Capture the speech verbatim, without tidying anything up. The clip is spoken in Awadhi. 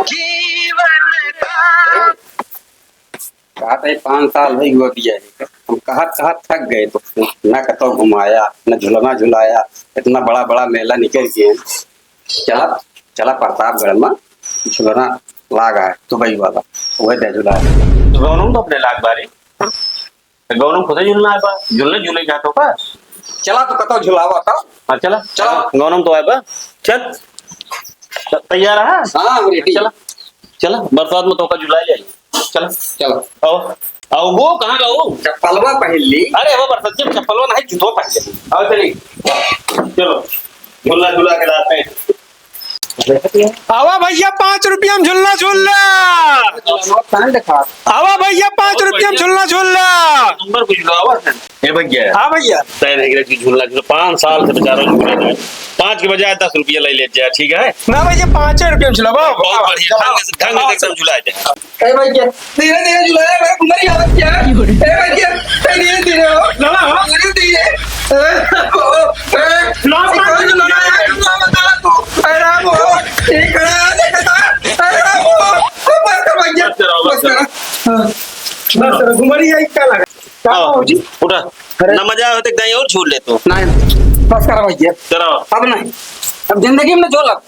जीवन का। कहत है, पाँच साल भई हुआ बिया है। हम कहत कहत थक गए तो ना कतौ घुमाया, ना झुलना झुलाया, इतना बड़ा बड़ा मेला निकल गए। चला, चला प्रतापगढ़ में झुलना लाग है दुबई वाला, वह दे झुलाया। गौनम तो अपने लाग बारी। गौनम खुदे झुलना है बा, झुलने झूले जात हो का? चला तो कतौ झुलावा तो। हाँ, चला। चला। गौनम तो आए बा। चल। त-, तैयार है? हाँ, हम ready। चला। चला, बरसात में तोका झुला ले आई। चला। चला। आओ। आओ, वो कहाँ गओ? चप्पलवा पहन ली। अरे, वो बरसात में चप्पलवा नहीं, जूतो पहन ले। आओ, चली। चलो। झूला झूला के लाते हैं। आवा भैया, पाँच रुपया में झुलना झुलना। आवा भैया, पाँच रुपया में झुलना झुलना। नंबर कुछ लावा है। ए भैया। हाँ भैया। तय नहीं कि झुलना झुलना, पाँच साल से बेचारा झूला रहा है। पाँच के बजाय दस रुपया ले ले जा, ठीक है? ना भैया, पाँच रुपया में झुलावा। बहुत बढ़िया, ढंग से, ढंग से एकदम झुला दे। ए भैया, धीरे धीरे झुलाया, मैं घुमरी आवत क्या? ए भैया, ए धीरे धीरे हो। ना, ना। धीरे धीरे। ए, ओ, ए, ना, ना, ना, ना, ना, ना, ना, तू। ए राम हो, ठीक है, देखता। ए राम हो, बस कर भैया, बस कर, बस बस कर। कर। हाँ। बस कर, घुमरी आई क्या लगा? का आओ, हो जी? उठा। अरे। ना मजा आवे तो कहीं और झूल ले तू। नहीं, बस कर भैया। चलो। अब नहीं, अब जिंदगी में झूल अब।